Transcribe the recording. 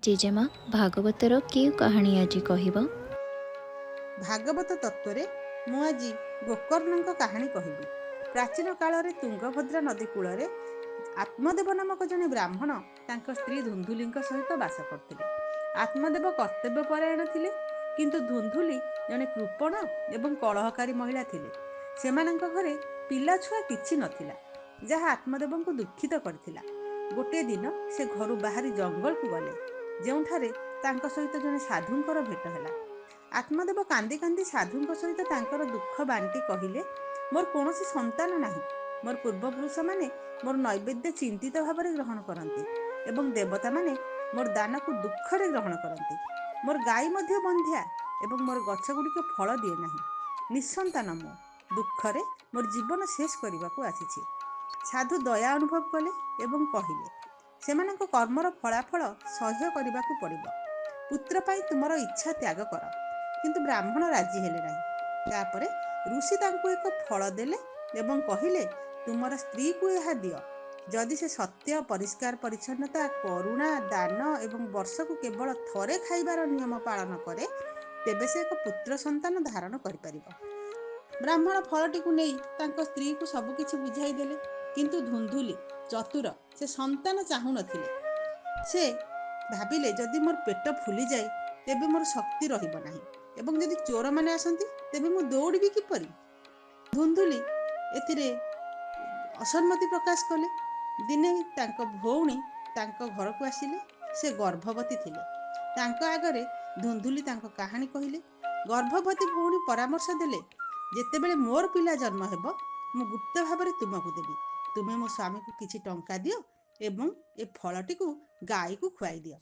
ଜେଜେମା, ଭାଗବତର କେଉଁ କାହାଣୀ ଆଜି କହିବ? ଭାଗବତ ତତ୍ତ୍ୱରେ ମୁଁ ଆଜି ଗୋକର୍ଣ୍ଣଙ୍କ କାହାଣୀ କହିବି। ପ୍ରାଚୀନ କାଳରେ ତୁଙ୍ଗଭଦ୍ରା ନଦୀ କୂଳରେ ଆତ୍ମଦେବ ନାମକ ଜଣେ ବ୍ରାହ୍ମଣ ତାଙ୍କ ସ୍ତ୍ରୀ ଧୁନ୍ଧୁଲିଙ୍କ ସହିତ ବାସ କରୁଥିଲେ। ଆତ୍ମଦେବ କର୍ତ୍ତବ୍ୟ ପରାୟଣ ଥିଲେ, କିନ୍ତୁ ଧୁନ୍ଧୁଲି ଜଣେ କୃପଣ ଏବଂ କଳହକାରୀ ମହିଳା ଥିଲେ। ସେମାନଙ୍କ ଘରେ ପିଲା ଛୁଆ କିଛି ନଥିଲା, ଯାହା ଆତ୍ମଦେବଙ୍କୁ ଦୁଃଖିତ କରିଥିଲା। ଗୋଟିଏ ଦିନ ସେ ଘରୁ ବାହାରି ଜଙ୍ଗଲକୁ ଗଲେ, ଯେଉଁଠାରେ ତାଙ୍କ ସହିତ ଜଣେ ସାଧୁଙ୍କର ଭେଟ ହେଲା। ଆତ୍ମଦେବ କାନ୍ଦି କାନ୍ଦି ସାଧୁଙ୍କ ସହିତ ତାଙ୍କର ଦୁଃଖ ବାଣ୍ଟି କହିଲେ, ମୋର କୌଣସି ସନ୍ତାନ ନାହିଁ। ମୋର ପୂର୍ବପୁରୁଷମାନେ ମୋର ନୈବେଦ୍ୟ ଚିନ୍ତିତ ଭାବରେ ଗ୍ରହଣ କରନ୍ତି ଏବଂ ଦେବତାମାନେ ମୋର ଦାନକୁ ଦୁଃଖରେ ଗ୍ରହଣ କରନ୍ତି। ମୋର ଗାଈ ମଧ୍ୟ ବନ୍ଧ୍ୟା ଏବଂ ମୋର ଗଛଗୁଡ଼ିକ ଫଳ ଦିଏ ନାହିଁ। ନିଃସନ୍ତାନ ମୁଁ ଦୁଃଖରେ ମୋର ଜୀବନ ଶେଷ କରିବାକୁ ଆସିଛି। ସାଧୁ ଦୟା ଅନୁଭବ କଲେ ଏବଂ କହିଲେ, ସେମାନଙ୍କ କର୍ମର ଫଳାଫଳ ସହ୍ୟ କରିବାକୁ ପଡ଼ିବ। ପୁତ୍ର ପାଇଁ ତୁମର ଇଚ୍ଛା ତ୍ୟାଗ କର। କିନ୍ତୁ ବ୍ରାହ୍ମଣ ରାଜି ହେଲେ ନାହିଁ। ତାପରେ ଋଷି ତାଙ୍କୁ ଏକ ଫଳ ଦେଲେ ଏବଂ କହିଲେ, ତୁମର ସ୍ତ୍ରୀକୁ ଏହା ଦିଅ। ଯଦି ସେ ସତ୍ୟ, ପରିଷ୍କାର ପରିଚ୍ଛନ୍ନତା, କରୁଣା, ଦାନ ଏବଂ ବର୍ଷକୁ କେବଳ ଥରେ ଖାଇବାର ନିୟମ ପାଳନ କରେ, ତେବେ ସେ ଏକ ପୁତ୍ର ସନ୍ତାନ ଧାରଣ କରିପାରିବ। ବ୍ରାହ୍ମଣ ଫଳଟିକୁ ନେଇ ତାଙ୍କ ସ୍ତ୍ରୀକୁ ସବୁକିଛି ବୁଝାଇ ଦେଲେ। କିନ୍ତୁ ଧୁନ୍ଧୁଲି ଚତୁର, ସେ ସନ୍ତାନ ଚାହୁଁନଥିଲେ। ସେ ଭାବିଲେ, ଯଦି ମୋର ପେଟ ଫୁଲିଯାଏ ତେବେ ମୋର ଶକ୍ତି ରହିବ ନାହିଁ ଏବଂ ଯଦି ଚୋରମାନେ ଆସନ୍ତି ତେବେ ମୁଁ ଦୌଡ଼ିବି କିପରି? ଧୁନ୍ଧୁଲି ଏଥିରେ ଅସମ୍ମତି ପ୍ରକାଶ କଲେ। ଦିନେ ତାଙ୍କ ଭଉଣୀ ତାଙ୍କ ଘରକୁ ଆସିଲେ। ସେ ଗର୍ଭବତୀ ଥିଲେ। ତାଙ୍କ ଆଗରେ ଧୁନ୍ଧୁଲି ତାଙ୍କ କାହାଣୀ କହିଲେ। ଗର୍ଭବତୀ ଭଉଣୀ ପରାମର୍ଶ ଦେଲେ, ଯେତେବେଳେ ମୋର ପିଲା ଜନ୍ମ ହେବ ମୁଁ ଗୁପ୍ତ ଭାବରେ ତୁମକୁ ଦେବି। ତୁମେ ମୋ ସ୍ୱାମୀକୁ କିଛି ଟଙ୍କା ଦିଅ ଏବଂ ଏ ଫଳଟିକୁ ଗାଈକୁ ଖୁଆଇ ଦିଅ।